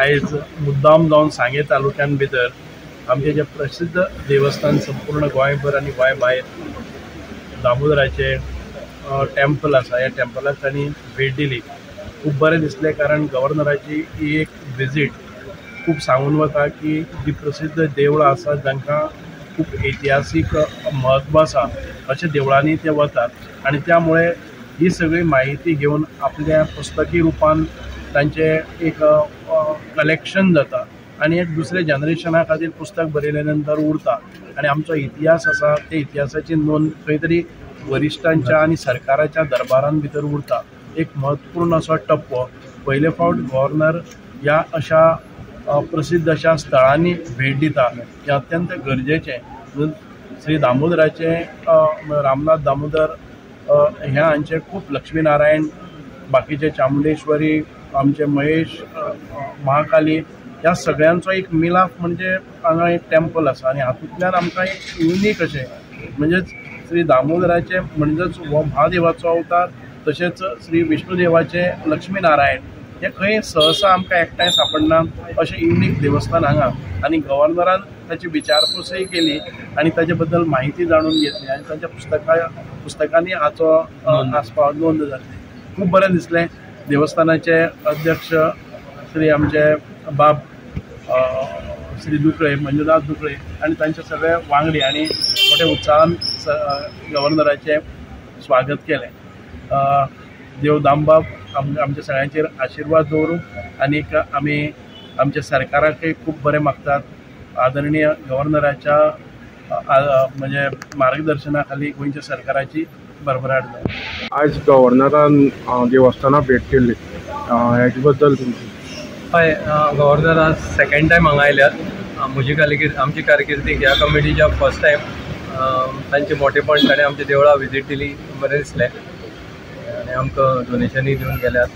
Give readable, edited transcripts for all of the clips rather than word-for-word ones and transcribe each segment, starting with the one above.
आयज मुद्दाम जावन सांगे तालुक्यान भितर आमचे जे प्रसिद्ध देवस्थान संपूर्ण गोंयभर आनी गोंय भायर दामोदराचे टेम्पल आसा, ह्या टेम्पलाक तांणी भेट दिली. खूब बरें दिसलें, कारण गव्हर्नराची ही एक विजीट खूब सांगून वता की जी प्रसिद्ध देवळां आसा जांकां खूब इतिहासीक म्हत्व आसा अशा देवळांनी ते वतात आनी त्यामुळे ही सगळी म्हायती घेवन आपल्या पुस्तकी रुपान तांचे एक कलेक्शन जाता आनी एक दुसऱ्या जनरेशना खातीर पुस्तक बरयल्या नंतर उरता आनी आमचो इतिहास आसा ते इतिहासाची नोंद खंय तरी वरिश्ठांच्या आनी सरकाराच्या दरबारान भितर उरता. एक म्हत्वपूर्ण असो टप्पो पयले फावट गव्हर्नर ह्या अशा प्रसिद्ध अशा स्थळांनी भेट दिता हें अत्यंत गरजेचें. श्री दामोदराचे रामनाथ दामोदर ह्या हांचे खूब लक्ष्मीनारायण, बाकीचे चामुंडेश्वरी, आमचे महेश, महाकाली ह्या सगळ्यांचो एक मिलाफ म्हणजे हांगा एक टेम्पल आसा आनी हातूंतल्यान आमकां एक युनीक अशें म्हणजेच श्री दामोदराचे म्हणजेच हो महादेवाचो अवतार तशेंच श्री विष्णुदेवाचे लक्ष्मीनारायण हे खंय सहसा आमकां एकठांय सांपडना अशें युनीक देवस्थान हांगा आनी गव्हर्नरान ताची विचारपूसय केली आनी ताचे बद्दल म्हायती जाणून घेतली आनी तांच्या पुस्तकांनी हाचो आस्पाव नोंद जाली. खूब बरें दिसलें. देवस्थानाचे अध्यक्ष श्री आमचे बाब श्री दुकळे, मंजुनाथ दुकळे आनी तांचे सगळे वांगडी आनी मोठ्या उत्साहान गव्हर्नराचें स्वागत केलें. देव दामबाब आमच्या सगळ्यांचेर आशिर्वाद दवरूं आनीक आमी आमच्या सरकाराकय खूब बरें मागतात. आदरणीय गव्हर्नराच्या म्हणजे मार्गदर्शना खाली गोंयच्या सरकाराची भरभराट जावं. आयज गव्हर्नरान देवस्थानाक भेट केल्ली, हेजे बद्दल तुमची? हय, गव्हर्नर आज सेकेंड टायम हांगा आयल्यात. म्हजी कारकिर्द, आमची कारकिर्दीक ह्या कमिटीच्या फर्स्ट टायम तांचे मोठेपण ताणें आमच्या देवळां विजीट दिली, बरें दिसलें आनी आमकां डोनेशनूय दिवन गेल्यात.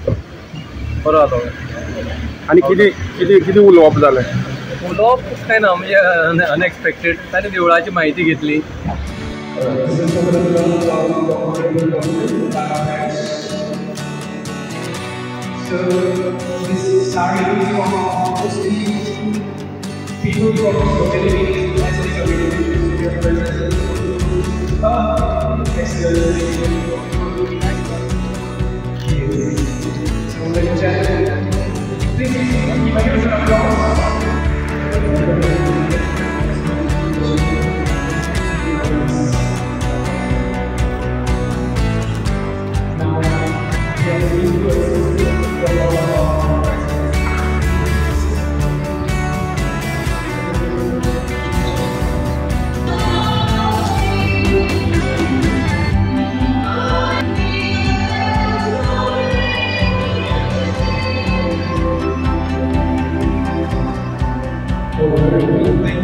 बरो जालो. आनी कितें कितें कितें उलोवप जालें? उलोवप कांय ना, म्हणजे अनएक्सपेक्टेड ताणें देवळाची म्हायती घेतली. So this sari is from mostly people from the Philippines, ethnic communities. So ladies and gentlemen, please give a huge applause. Now, we are going to thank you.